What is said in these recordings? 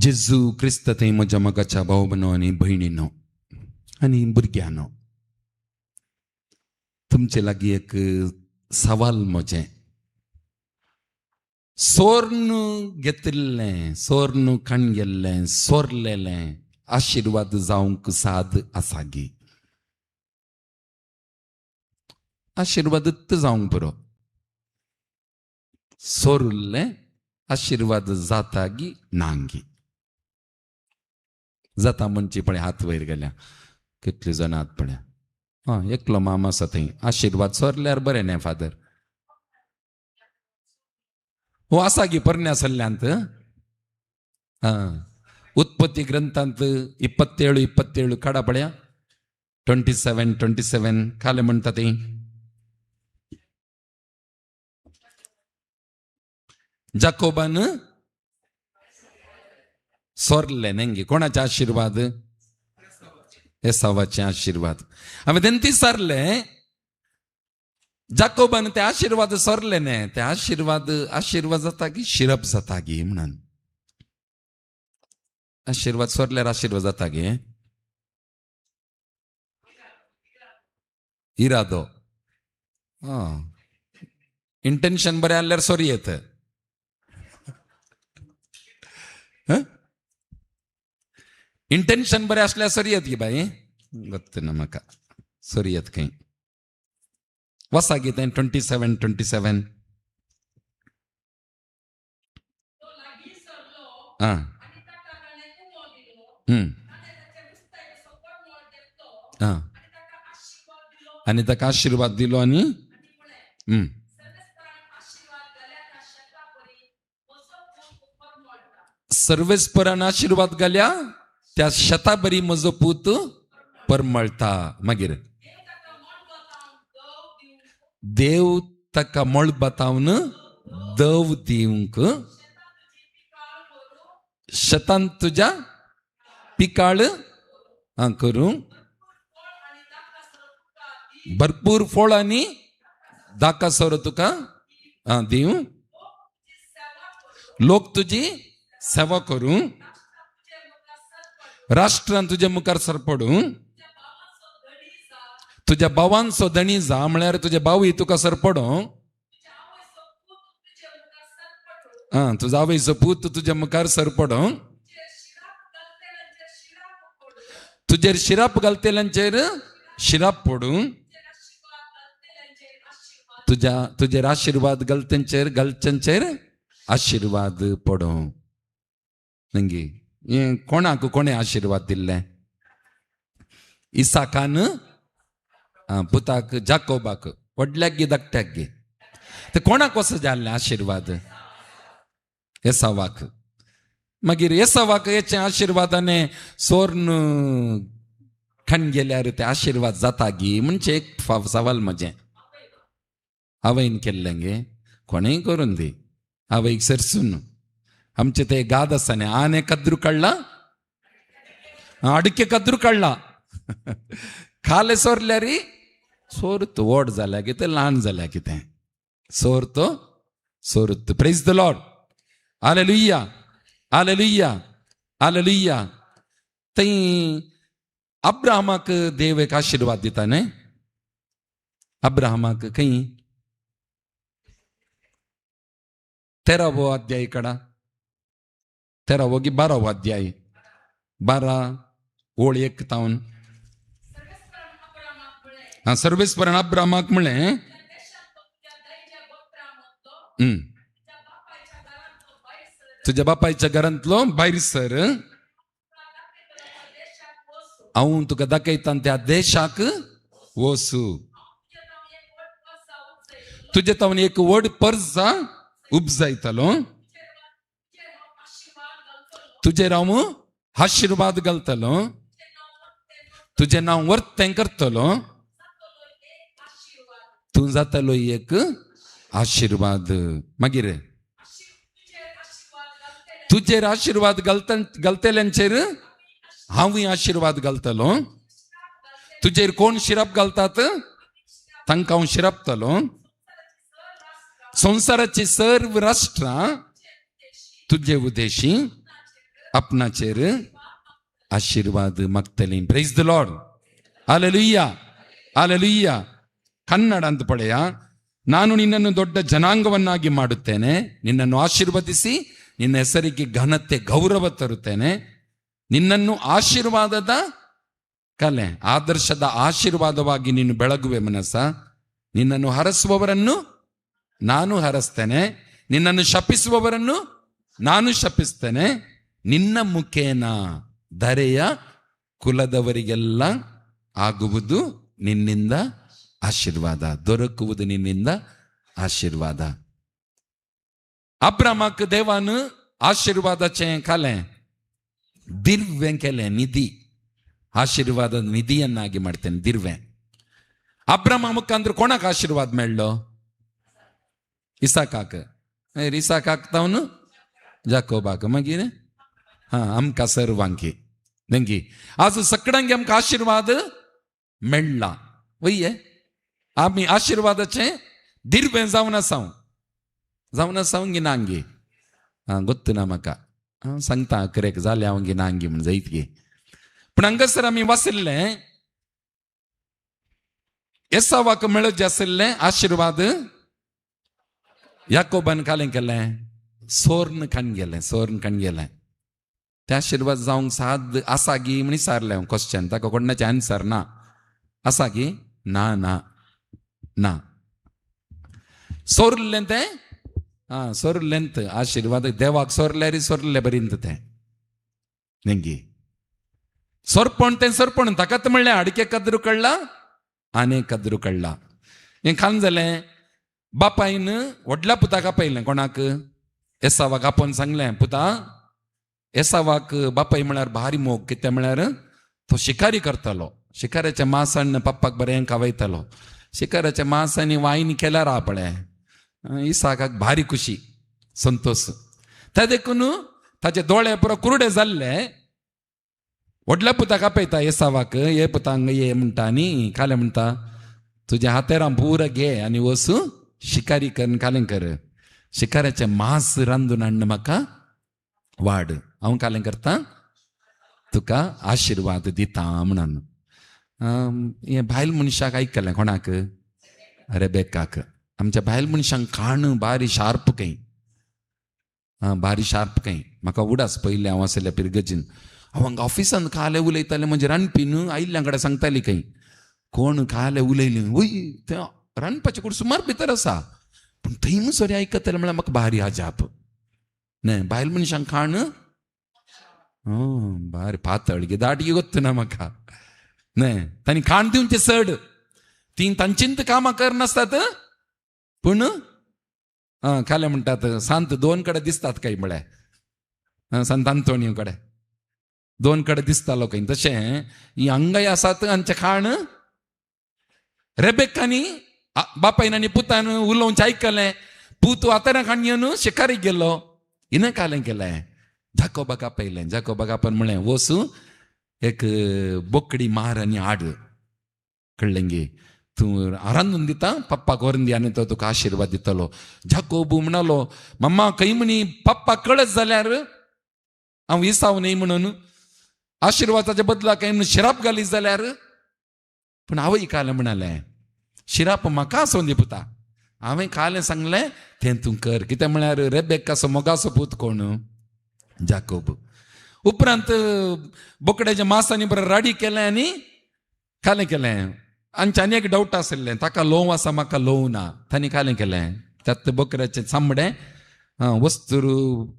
जेजू क्रिस्त थंय म्हज्या मोगाच्या भाव भयणो आनी भयणीनो आनी भुरग्यांनो, तुमचे लागीं एक सवाल म्हजें. सोर्न घेतिल्लें, सोर्न काणगेल्लें, सोरलेलें आशिर्वाद जावंक साद आसागी? आशिर्वादूच जावंक पुरो. सोरुल्लें आशिर्वाद जातागी नांगी? जाता म्हणची पळय हात वयर गेल्या कितले जाणां हात पळया. आं, एकलो मामा आसा थंय. आशिर्वाद सोरल्यार बरें न्ही फादर? हो आसा गी परण्या सल्ल्यांत. आं, उत्पत्ती ग्रंथांत 27 27 काडा पळया, 27 27 खाले म्हणटा ती. जाकोबान सोरले न्ही. कोणाचे आशिर्वाद? एसावाचे आशिर्वाद. हांवें तेन्ना सारले जाकोबान ते आशिर्वाद सोरले न्ही. ते आशिर्वाद आशिर्वाद जाता की शिरप जाता गी म्हणून. आशिर्वाद सोरल्यार आशिर्वाद जाता गे? इरादो, इंटेन्शन बरें आसल्यार सोरी येत. इंटेन्शन बरें आसल्यार सरी येत गी बाई? गत्त ना म्हाका सरी येत खंय. वसा गी तें 27 27. आं, आं, आनी ताका आशिर्वाद दिलो आनी सर्वेस्परान आशिर्वाद घाल्या त्या शताबरी म्हजो पूत परमळटा. मागीर देव ताका मळबातावन दव दिवंक, शतान तुज्या पिकाळ करूं, भरपूर फळ आनी दाकासरो तुका दिवं, लोक तुजी सेवा करूं, राष्ट्रान तुज्या मुखार सरपडूं, तुज्या भावांचो धणी जा म्हळ्यार तुजे भावूय तुका सरपडूं, तुजो आवयचो पूत तुज्या मुखार सरपडूं, तुजेर शिराप घालतल्यांचेर शिराप पडूं, तुज्या तुजेर आशिर्वाद घालत्यांचेर घालच्यांचेर आशिर्वाद पडूं. नंगी हें कोणाक कोणें आशिर्वाद दिल्लें? इसाकान पुताक जाकोबाक, व्हडल्याक गी धाकट्याक गी? ते कोणाक कसो जाल्लें आशिर्वाद? एसावाक. मागीर एसावाक हेचे आशिर्वादाने सोर्न खाण गेल्यार ते आशिर्वाद जाता गी म्हणजे एक सवाल म्हजें. आवयन केल्लें गे? कोणेंय करून दी, आवयक सरसून. आमचे ते गाद आसा न्ही, आने कद्रू काडला, अडके कद्रू काडला, खाले सोरल्यार सोरत व्हड जाल्या कितें ल्हान जाल्या कितें, सोरत सोरत. Praise the Lord. Hallelujah, hallelujah, hallelujah. थंय अब्राहमाक देव एक आशिर्वाद दिता न्ही. अब्राहमाक खंय? 13वो अध्याय कडा, 13वो की 12वो अध्याय, 12 ओळ 1 तावन. सर्वेस्परान अब्राहमाक म्हणलें, तुज्या बापायच्या घरांतलो भायर सर, हांव तुका दाखयता त्या देशाक वसू, तुजे तावन एक व्हड परजा उपजायतलो, तुजेर हांव आशिर्वाद घालतलो, तुजें नांव वर्तें करतलो, तूं जातलो एक आशिर्वाद. मागीर तुजेर आशिर्वाद घालतल्यांचेर हांवूय आशिर्वाद घालतलो, तुजेर कोण शिराप घालतात तांकां हांव शिरापतलो, संवसाराची सर्व राष्ट्रां तुजे उदेशी आपणाचेर आशिर्वाद मागतली. Praise the Lord. Hallelujah, hallelujah. Kannada ಅಂತ ಪಡೆಯ, ನಾನು ನಿನ್ನನ್ನು ದೊಡ್ಡ ಜನಾಂಗವನ್ನಾಗಿ ಮಾಡುತ್ತೇನೆ, ನಿನ್ನನ್ನು ಆಶೀರ್ವದಿಸಿ ನಿನ್ನ ಹೆಸರಿಗೆ ಘನತೆ ಗೌರವ ತರುತ್ತೇನೆ, ನಿನ್ನನ್ನು ಆಶೀರ್ವಾದದ ಕಲೆ ಆದರ್ಶದ ಆಶೀರ್ವಾದವಾಗಿ ನೀನು ಬೆಳಗುವೆ ಮನಸ್ಸ, ನಿನ್ನನ್ನು ಹರಸುವವರನ್ನು ನಾನು ಹರಸ್ತೇನೆ, ನಿನ್ನನ್ನು ಶಪಿಸುವವರನ್ನು ನಾನು ಶಪಿಸ್ತೇನೆ, ನಿನ್ನ ಮುಖೇನ ಧರೆಯ ಕುಲದವರಿಗೆಲ್ಲ ಆಗುವುದು ನಿನ್ನಿಂದ ಆಶೀರ್ವಾದ, ದೊರಕುವುದು ನಿನ್ನಿಂದ ಆಶೀರ್ವಾದ. ಅಬ್ರಾಮಕ್ ದೇವಾನ ಆಶೀರ್ವಾದಾचें खालें, दिर्वें केलें, निधी, ಆಶೀರ್ವಾದ ನಿಧಿಯನ್ನಾಗಿ ಮಾಡ್ತೇನೆ, ದಿರ್ವೆ. ಅಬ್ರಾಮ ಮುಖಾಂತರ कोणाक ಆಶೀರ್ವಾದ मेळ्ळो? इसाकाक. इसाकाक तावन जाकोबाक, मागीर हा आमकां सर्वांकी. नेमकी आज सगळ्यांक आमकां आशिर्वाद मेळ्ळा वय. आमी आशिर्वादाचें दिर्वें जावन आसा, जावन आसा गी नांगी? आं गोत्त ना म्हाका, हांव सांगता अकरेक जालें हांव गी नांगी म्हण जायत गी. पूण हांगासर आमी वाचिल्लें एसावाक मेळत जे आशिल्लें आशिर्वाद याकोबान कालें केलें, सोर्न खाण गेलें, सोर्न खाण गेलें. ते आशिर्वाद जावंक साद आसा गी म्हण विचारलें हांव क्वेश्चन, ताका कोणाचें आन्सर ना. आसा गी? ना ना ना. सोरलें तें, आं सोरलें आशिर्वाद देवाक सोरल्यार सोरले बरींत तें नेंगी सोरपण तें सोरपण. ताकाच म्हणलें अडके कद्रू कळ्ळा आनी कद्रू कळ्ळा. हें खान जालें, बापायन व्हडल्या पुताक आपयलें. कोणाक? एसावाक आपोवन सांगलें, पुता, एसावाक बापाय म्हळ्यार भारी मोग. कितें म्हळ्यार तो शिकारी करतालो, शिकाराच्या मांसान पप्पाक बरें खावयतालो, शिकाराच्या मांस आनी वायन केल्यार हा पळय इसाकाक भारी खुशी संतोष. ते देखून ताचे दोळे पुरो कुरडे जाल्ले. व्हडल्या पुताक आपयता एसावाक, ये पुता हांगा ये म्हणटा आनी खालें म्हणटा, तुज्या हातेरां पुरो घे आनी वचू शिकारी कर, खालें कर, शिकाराचें मांस रांदून हाडून म्हाका वाड, हांव कालें करता तुका आशिर्वाद दिता म्हणून. हें बायल मनशाक आयकलें. कोणाक? रेबेकाक. आमच्या बायल मनशांक कान बारी शार्प खंय, आं बारी शार्प खंय. म्हाका उडास पयलें हांव आसलें पिरगजीन, हांव हांगा ऑफिसान काले उलयतालें, म्हणजे रांदपी न्हू आयिल्ल्या कडेन सांगताली खंय कोण काले उलयली, वय तें रांदपाचें कूड सुमार भितर आसा, पूण थंय सरी आयकतलें म्हळ्यार म्हाका भारी अजाप. न्हय बायल मनशांक खाण भारी पातळ गे दाटगी गोत्त ना म्हाका. न्हय तांणी खाण दिवचें चड, ती तांचींत कामां करनासतात, पूण आं खालें म्हणटात सांत दोन कडेन दिसतात काय म्हळ्यार सांत आंतोनियो कडेन दोन कडेन दिसतालो खंय. तशें ही हांगाय आसात आमचें खाण. रेबेकानी बापायन आनी पुतान उलोवचें आयकलें, पूत आतां खाण घेवन शिकारीक गेलो. हिणें कालें केलें, जाकोबाक आपयलें. जाकोबाक आपण म्हणलें, वचू एक बोकडी मार आनी हाड, कळ्ळें गे, तूं रांदून दिता पप्पाक व्हरून दी आनी तो तुका आशिर्वाद दितलो. जाकोब म्हणालो, मम्मा खंय म्हणी पप्पा कळत जाल्यार हांव इसाव न्हय म्हणून आशिर्वादाच्या बदला खंय म्हणून शिराप घाली जाल्यार. पूण आवय कालें म्हणालें, शिराप म्हाका आसूं दी पुता, हांवें कालें सांगलें तें तूं कर. कितें म्हळ्यार रेबेकाचो मोगाचो पूत कोण? जाकोब. उपरांत बोकड्याच्या मांसांनी बरें राडी केलें आनी कालें केलें. आमचें आनी एक डावट आशिल्लें, ताका लोव आसा म्हाका लोव ना. तांणी कालें केलें, त्यात बोकड्याचें चामडें वस्तूर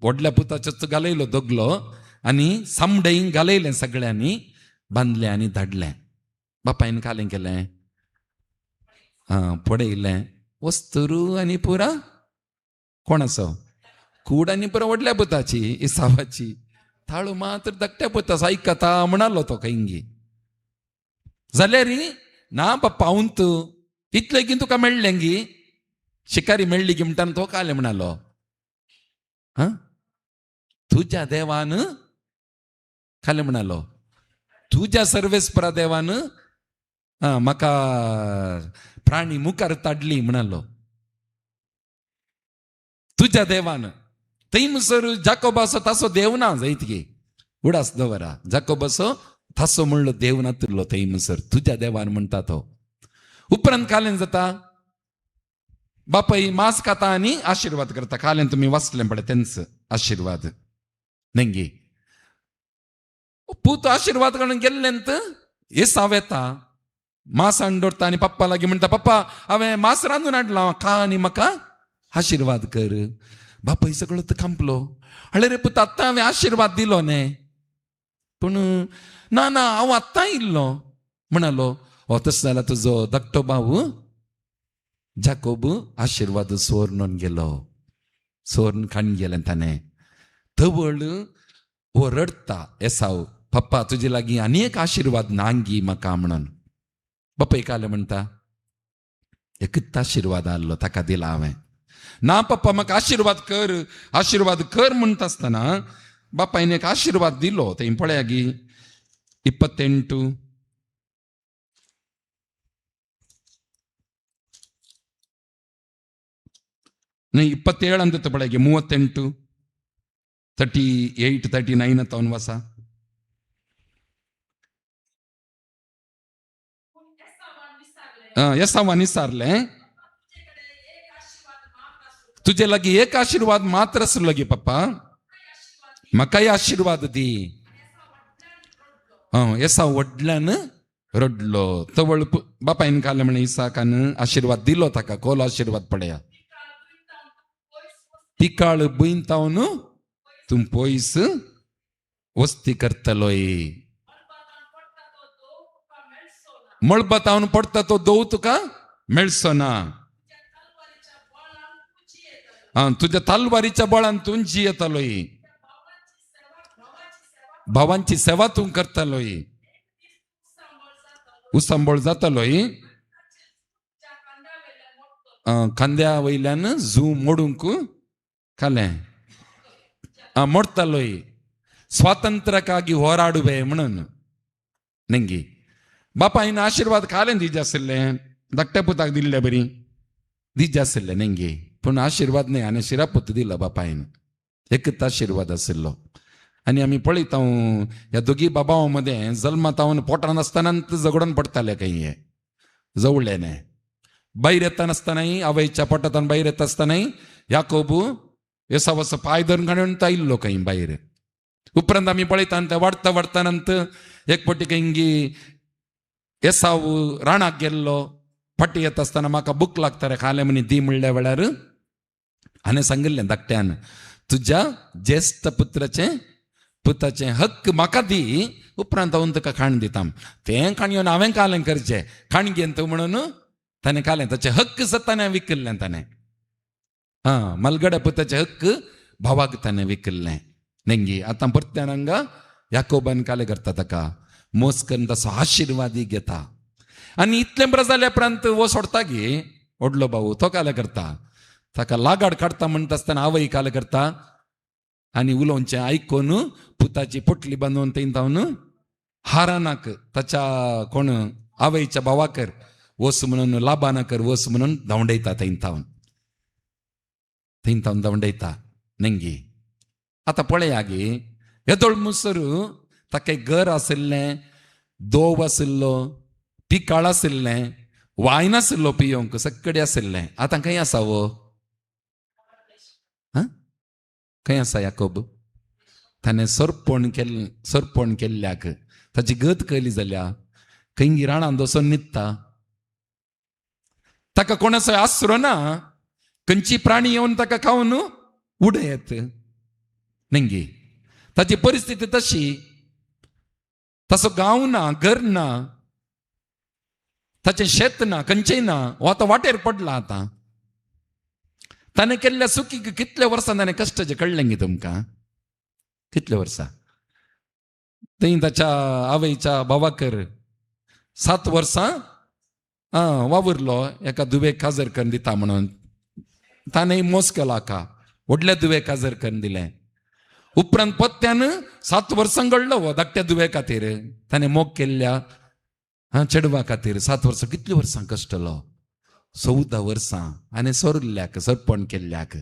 व्हडल्या पुताचेच घालयलो दगलो आनी चामडें घालयलें सगळ्यांनी, बांदलें आनी धाडलें. बापायन कालें केलें, पडयलें वस्तूर आनी पुरा कोणाचो कूड आनी पुरा व्हडल्या पुताची इसावाची. थाळू मात्र धाकट्या पुताचो आयकता म्हणालो तो खंयगी. जाल्यार ना बाप्पा हांव इतलें की तुका मेळ्ळें गी, शिकारी मेळ्ळी गी म्हणटा तो कालें म्हणालो, हां तुज्या देवान कालें म्हणालो, तुज्या सर्वेस्परा देवान म्हाका प्राणी मुखार ताडली म्हणालो तुज्या देवान. थंय म्हणसर जाकोबाचो ताचो देव ना जायत गी, उडास दवरा जाकोबाचो थासो म्हणलो देव नातुरलो थंय म्हणसर तुज्या देवान म्हणटा तो. उपरांत कालें जाता बापाय मांस खाता आनी आशिर्वाद करता. कालें तुमी वाचलें पळय तेंच आशिर्वाद नेंगी पूत आशिर्वाद काडून गेल्लेंत एसाव येता मांस हाडून दवरता आनी पप्पा लागीं म्हणटा पप्पा हांवें मांस रांदून हाडलां खा आनी म्हाका आशिर्वाद कर. बापाय सगळो तो खांपलो हळे रे पुता आत्तां हांवें आशिर्वाद दिलो न्ही पूण ना ना हांव आत्तां इल्लो म्हणालो. हो तशें जाल्यार तुजो धाकटो भाव जाकोब आशिर्वाद सोर्नून गेलो सोर्न खाण गेलें ताणें. तवळ हो रडटा एसाव पप्पा तुजे लागीं आनी एक आशिर्वाद नांगी म्हाका म्हणून. बापाय कालें म्हणटा एकूच आशिर्वाद आहलो ताका दिला हांवें. ना पप्पा म्हाका आशिर्वाद कर आशिर्वाद कर म्हणटा आसतना बापायन एक आशिर्वाद दिलो. थंय पळया गी 28 न्ही 27 ಅಂತ ಪಳಗೆ 38 38 39 ಅಂತ ಅವನು ವಾಸ. एसावान विचारलें तुजे लागीं एक आशिर्वाद मात्र आसलो गे पप्पा म्हाकाय आशिर्वाद दी. एसाव व्हडल्यान रडलो. तवळ बापायन कालें म्हळें इसाकान आशिर्वाद दिलो ताका कोलो आशिर्वाद पळया पिकाळ बुयतावन तूं पयस वस्ती करतलोय मळबातावन पडटा तो दोव तुका मेळचो ना तुज्या तलवारीच्या बळान तूं जियेतलोय भावांची सेवा तूं करतलोय उसांबळ जातलोय खांद्या वयल्यान जू मोडूंक खालें मोडतलोय स्वातंत्र्याकागी होराडुवे म्हणून नेंगी. बापायन आशिर्वाद खालें दिजे आशिल्लें धाकट्या पुताक दिल्ले बरी दिजे आशिल्लें नेंगी पूण आशिर्वाद न्हय आनी शिरापूत दिलो बापायन एकूच आशिर्वाद आशिल्लो. आनी आमी पळयता ह्या दोगी बाबां मदें जल्मातावन पोटान आसतना झगडोन पडटाले खंय हे जवळ्ळे न्हय भायर येता नासतनाय आवयच्या पोटांतल्यान भायर येता आसतनाय याकोब एसावाचो पांय धरून काडून तो आयिल्लो खंय भायर. उपरांत आमी पळयता ते वाडटा वाडटा एक फावटी खंय एसाव राणाक गेल्लो फाटी येता आसतना म्हाका भूक लागता रे खालें म्हणी दी म्हणल्या वेळार हाणें सांगिल्लें धाकट्यान तुज्या ज्येश्ठ पुत्राचें पुताचें हक्क म्हाका दी उपरांत हांव तुका खाण दिता. तें खाण येवन हांवें खालें करचें खाण घेवन तूं म्हणून ताणें खालें ताचें हक्क सत ताणें विकल्लें ताणें हां मलगड्या पुताचें हक्क भावाक ताणें विकल्लें नेंगी. आतां परत्यान हांगा याकोबान कालें करता ताका मोस करून तसो आशिर्वादी घेता आनी इतलें बरें जाल्या उपरांत हो सोडटा गे व्हडलो भाऊ तो कालें करता ताका लागाड काडटा म्हणटा आसतना आवय कालें करता आनी उलोवचें आयकून पुताची पोटली बांदून थंय धांवन हारानाक ताच्या कोण आवयच्या भावाकर वस म्हणून लाबानाकर वस म्हणून धांवडयता थंय धांवन थंय धांवन धांवडयता नेंगी. आतां पळया गे येदोळ मुसर ताका एक घर आशिल्लें दोव आशिल्लो पिकाळ आशिल्लें वायन आशिल्लो पियोंक सगळे आशिल्लें. आतां खंय आसा वो खंय आसा याकोब ताणें सरपण केल्लें सरपण केल्ल्याक ताची गत कयली जाल्या खंय राणान वचून न्हिदता ताका कोणाचो आसरो ना खंयची प्राणी येवन ताका खावन उडयत नेंगी. ताची परिस्थिती तशी तसो गांव ना घर ना ताचें शेत ना खंयचें ना हो आतां वाटेर पडला. आतां ताणें केल्ल्या चुकीक कितल्या वर्सां ताणें कश्टाचें कळ्ळें गे तुमकां कितल्या वर्सां थंय ताच्या आवयच्या भावाकर 7 वर्सां वावुरलो एका दुवेक काजर करून दिता म्हणून ताणें मोस केलो हाका व्हडल्या दुवेक काजर करून दिलें. उपरांत पत्त्यान 7 वर्सां घडलो हो धाकट्या दुवे खातीर ताणें मोग केल्ल्या चेडवा खातीर 7 वर्सां कितलीं वर्सां कश्टलो 14 वर्सां आनी सोरिल्ल्याक सरपण केल्ल्याक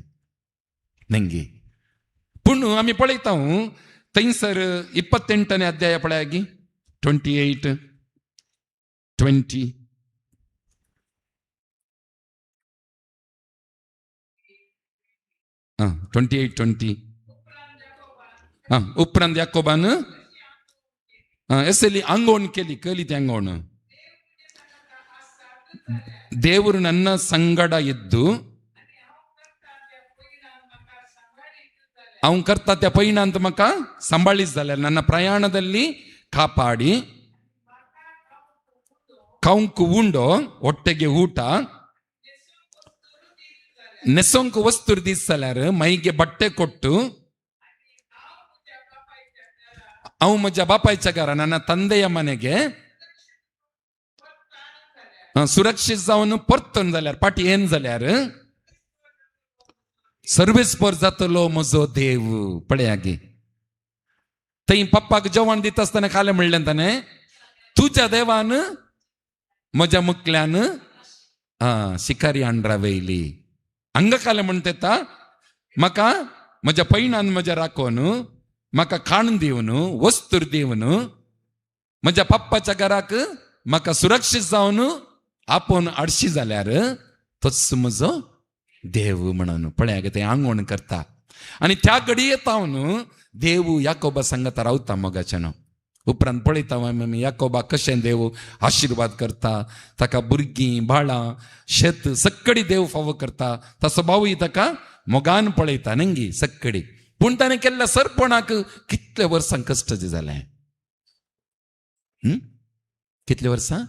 नेंगी. पूण आमी पळयता थंयसर 28ನೇ ಅಧ್ಯಾಯ ಪಳೆಯಾಗಿ 28:20. 28:20. उपरांत याकोबान एसली आंगवण केली, केली ती आंगवण. ದೇವರು ನನ್ನ ಸಂಗಡ ಇದ್ದು ಅವನ್ ಕರ್ತ त्या ಪೈಣ ಅಂತ ಮಕ್ಕ ಸಂಭಾಳಿಸಲ್ಲ, ನನ್ನ ಪ್ರಯಾಣದಲ್ಲಿ ಕಾಪಾಡಿ ಕೌಂಕು ಉಂಡೋ ಹೊಟ್ಟೆಗೆ ಊಟ ನೆಸೊಂಕು ವಸ್ತು ದಿಸಲಾರ ಮೈಗೆ ಬಟ್ಟೆ ಕೊಟ್ಟು ಅವು ಮಜ ಬಾಪಾಯ್ಚಗಾರ ನನ್ನ ತಂದೆಯ ಮನೆಗೆ ಸುರಕ್ಷಿತ ಪೊರ್ತನ್ जाल्यार पाटी येन जाल्यार सर्वीस पोर जातलो म्हजो देव. पळयागी थंय पप्पाक जेवण दिता आसतना खालें म्हणलें ताणें, तुज्या देवान म्हज्या मुकल्यान शिकारी हांड्रा वयली. हांगा खालें म्हणटा येता म्हाका म्हज्या पयणान म्हज्या राखोन म्हाका खाण दिवन वस्तूर दिवन म्हज्या पप्पाच्या घराक म्हाका सुरक्षीत जावन आपोवन आडशी जाल्यार तोच म्हजो देव म्हणून. पळया ते आंगवण करता आनी त्या घडये तावन देव याकोबा सांगता रावता मोगाच्यान. उपरांत पळयता आमी याकोबा कशें देव आशिर्वाद करता, ताका भुरगीं बाळां शेत सक्कडी देव फावो करता, ताचो भावूय ताका मोगान पळयता न्ही सक्कडी. पूण ताणें केल्ल्या सरपणाक कितले वर्सां कश्ट जालें, कितले वर्सां?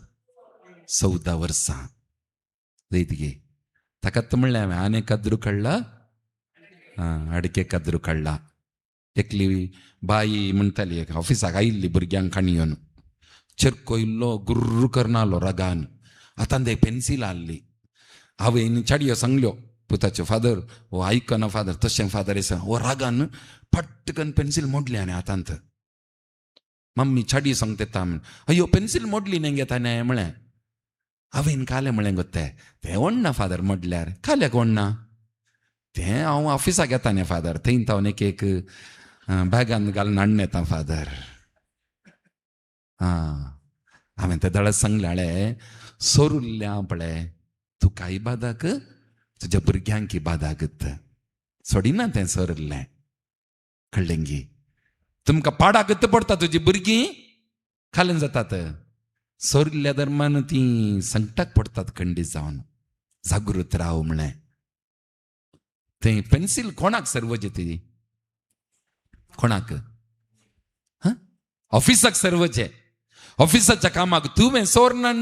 14 वर्सां. जयतगी ताका म्हणलें हांवें, आने कद्रू काडला अडके कद्रू काडला. एकली बाई म्हणटाली ऑफिसाक आयिल्ली भुरग्यांक काणी येवन, चेरको इल्लो गुर्र करनालो रागान, आतां ते पेन्सील हाडली. हांवें चाडयो सांगल्यो पुताच्यो, फादर हो आयकना फादर, तशें फादर आसा. हो रागान पट्टकन पेन्सील मोडली आनी हातांत. मम्मी चाडी सांगता म्हण, अयो पेन्सील मोडली न्ही गे ताणें म्हळें. हांवें कालें म्हळें गो तें तें ओडना फादर मोडल्यार, काल्याक ओडना तें, हांव ऑफिसाक येता न्ही फादर, थंय हांव एक एक बॅगान घालून हाडून येता फादर. हांवें ते दळत सांगलें, हाळे सोरुल्ल्या पळय तुकाय बादाक तुज्या भुरग्यांकी बादाक सोडिना तें सोरिल्लें. कळ्ळें गी? तुमकां पाडाक पडटा, तुजी भुरगीं खालन जातात. सोरिल्ल्या धर्मान ती संकटाक पडटात खंडीत जावन. जागृत राव म्हळें. थंय पेन्सील कोणाक सर्वजे ती? कोणाक? ऑफिसाक सर्वजे. ऑफिसाच्या कामाक तुवें सोरनान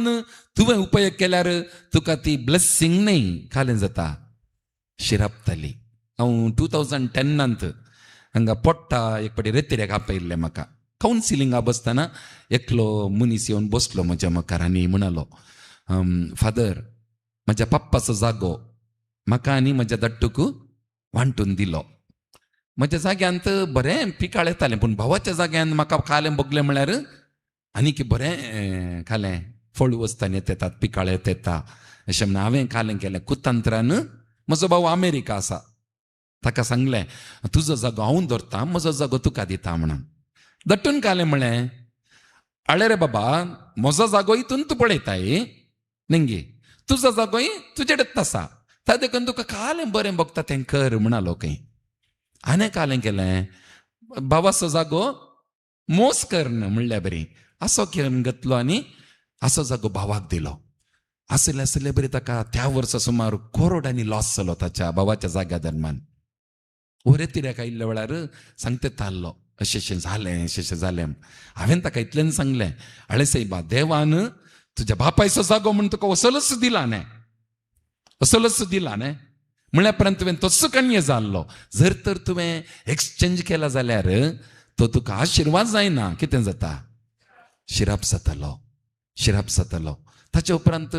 तुवें उपयोग केल्यार तुका ती ब्लेसिंग न्ही खालें जाता, शिरापताली. हांव 2010 हांगा पोट्टा एक पाटी रेतिऱ्याक आपयल्लें म्हाका. कावन्सिलिंगा बसतना एकलो मनीस येवन बसलो म्हज्या मुखार आनी म्हणालो, फादर म्हज्या पप्पाचो जागो म्हाका आनी म्हज्या धाडटूक वांटून दिलो. म्हज्या जाग्यांत बरें पिकाळ येतालें, पूण भावाच्या जाग्यांत म्हाका खालें भोगलें म्हळ्यार आनीक बरें खालें फळ वचतान येत येतात पिकाळ येत येता अशें म्हणून हांवें खालें केलें कुतंत्रान. म्हजो भाव अमेरिका आसा, ताका सांगलें तुजो जागो हांव दवरता, म्हजो जागो तुका दिता म्हणून. दट्टून खालें म्हळें, आळे रे बाबा म्हजो जागोय तूं तूं पळयताय न्ही, तुजो जागोय तुजे कडेन आसा, ता देखून तुका खालें बरें भोगता तें कर म्हणालो खंय. आनी खालें केलें भावाचो जागो मोस कर म्हणल्या बरी असो घेवन घेतलो आनी असो जागो भावाक दिलो. आसले आसले बरी ताका त्या वर्सा सुमार करोडांनी लॉस जालो ताच्या भावाच्या जाग्या दरम्यान. रेतिऱ्याक आयिल्ल्या वेळार सांगते ताल्लो अशें अशें जालें अशें अशें जालें. हांवें ताका इतलें सांगलें, आळे सायबा देवान तुज्या बापायचो जागो म्हूण तुका असलोच दिला न्ही, असलोच दिला न्ही म्हणल्या उपरांत तुवें तसो कणये जाल्लो. जर तर तुवें एक्सचेंज केला जाल्यार तो तुका आशिर्वाद जायना, कितें जाता? शिराप जातालो, शिराप जातालो. ताचे उपरांत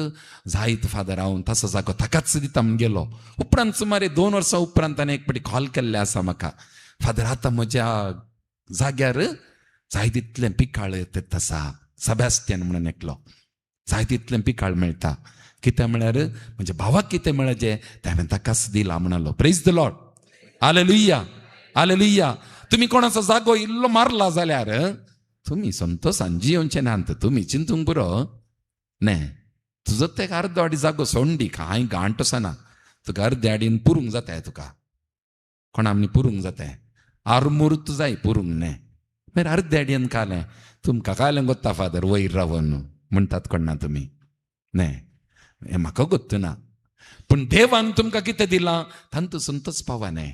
जायत फादर हांव तसो जागो ताकाच दिता म्हूण गेलो. उपरांत सुमारे 2 वर्सां उपरांत ताणें एक फावटी कॉल केल्लें आसा म्हाका, फादर आतां म्हज्या जाग्यार जाय तितलें पिकाळ येत आसा. सेबास्टियन म्हणून एकलो, जाय तितलें पिकाळ मेळटा. कितें म्हळ्यार म्हज्या भावाक कितें मेळचें तें हांवें ताकाच दिलां म्हणालो. Praise the Lord, hallelujah, hallelujah. तुमी कोणाचो जागो इल्लो मारला जाल्यार तुमी संतोशान जियोवचें नात. तुमी चिंतूंक पुरो न्ही, तुजो तेका अर्दो आडी जागो सोंडी कांय गांठ आसना, तुका अर्दे आडीन पुरूंक जाताय, तुका कोणा पुरूंक जाताय, आरमूर्त जाय पुरूंक न्ही. मागीर अर्दे आडयेन कालें तुमकां कालें गोत्ता फादर वयर रावन म्हणटात कोण ना तुमी न्ही, हें म्हाका गोत्त ना. पूण देवान तुमकां कितें दिलां तांतू संतोष पावा न्ही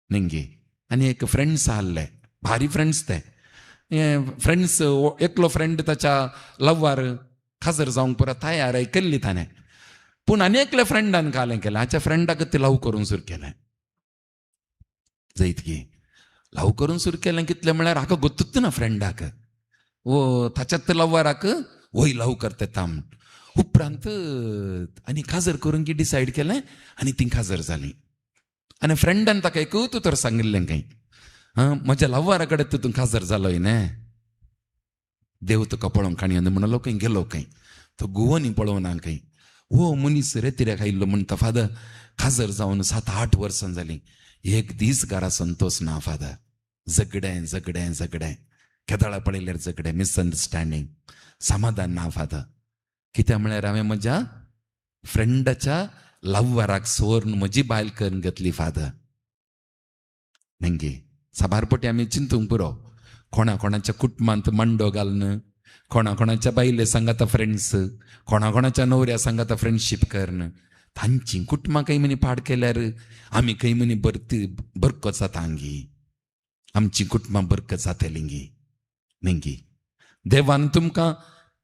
निंगी. आनी एक फ्रेंड्स आहले, भारी फ्रेंड्स ते. हे फ्रेंड्स एकलो फ्रेंड ताच्या लव्वार खाजर जावंक पुरा तयार केल्ली ताणें, पूण आनी एकल्या फ्रेंडान कालें केलें, हाच्या फ्रेंडाक ते लव करूंक सुरू केलें. जैत की लव करूंक सुरू केलें कितलें म्हळ्यार हाका गोत्तूच ना फ्रेंडाक, वो ताच्यात लव्वाराक वय लव करता म्हूण. उपरांत आनी काजर करूंक डिसायड केलें आनी ती काजर जाली. आनी फ्रेंडान ताका एकूच तर सांगिल्लें खंय, आं म्हज्या लव्वारा कडेन तूं काजर जालोय न्ही, देव तुका पळोवंक काणी म्हणलो खंय गेलो खंय, तो गुवनी पळोवना खंय. हो मनीस रेतिऱ्याक आयिल्लो म्हणटा, फादर काजर जावन 7-8 वर्सां जालीं, एक दीस घरा संतोष ना फादर, झगडें झगडें झगडें, केदाळा पळयल्यार झगडें, मिसअंडरस्टँडींग, समाधान ना फादर. कित्याक म्हळ्यार हांवें म्हज्या फ्रेंडाच्या लव्वाराक सोर्न म्हजी बायल करून घेतली फादर. नेंगी साबार पटी आमी चिंतूंक पुरो, कोणा कोणाच्या कुटुंबांत मांडो घालून, कोणा कोणाच्या बायले सांगाता फ्रेंड्स, कोणा कोणाच्या न्हवऱ्या सांगाता फ्रेंडशीप करून तांची कुटुंबां खंय म्हणी पाड केल्यार आमी खंय म्हणी बरती बरकत जाता गी, आमची कुटुंबां बरकत जातली गी नेंगी. देवान तुमकां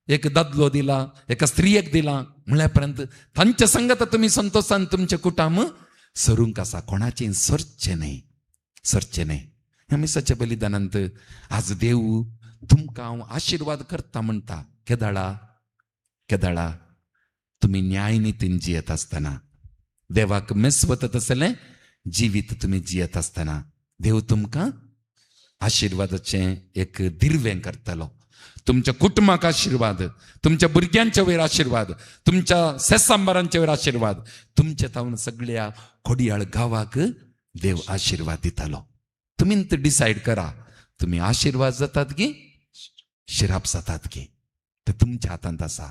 एक दादलो दिला, एका स्त्रियेक दिला म्हळ्या पर्यंत तांच्या संगता तुमी संतोशान तुमचें कुटुंब सरूंक आसा, कोणाचें सरचें न्हय, सरचें न्हय. ह्या मिसाच्या बलिदानांत आज देव तुमकां हांव आशिर्वाद करता म्हणटा. केदाळा केदाळा तुमी न्यायनितीन जियेत आसतना, देवाक मेसवत तसलें जिवीत तुमी जियेत आसतना देव तुमकां आशिर्वादाचें एक दिर्वें करतलो. तुमच्या कुटुंबाक आशिर्वाद, तुमच्या भुरग्यांच्या वयर आशिर्वाद, तुमच्या सेसांबारांच्या वयर आशिर्वाद, तुमच्या तावन सगळ्या खोडयाळ गांवाक देव आशिर्वाद दितालो. तुमी डिसायड करा, तुमी आशिर्वाद जातात की शिराप जातात की, ते तुमच्या हातांत आसा.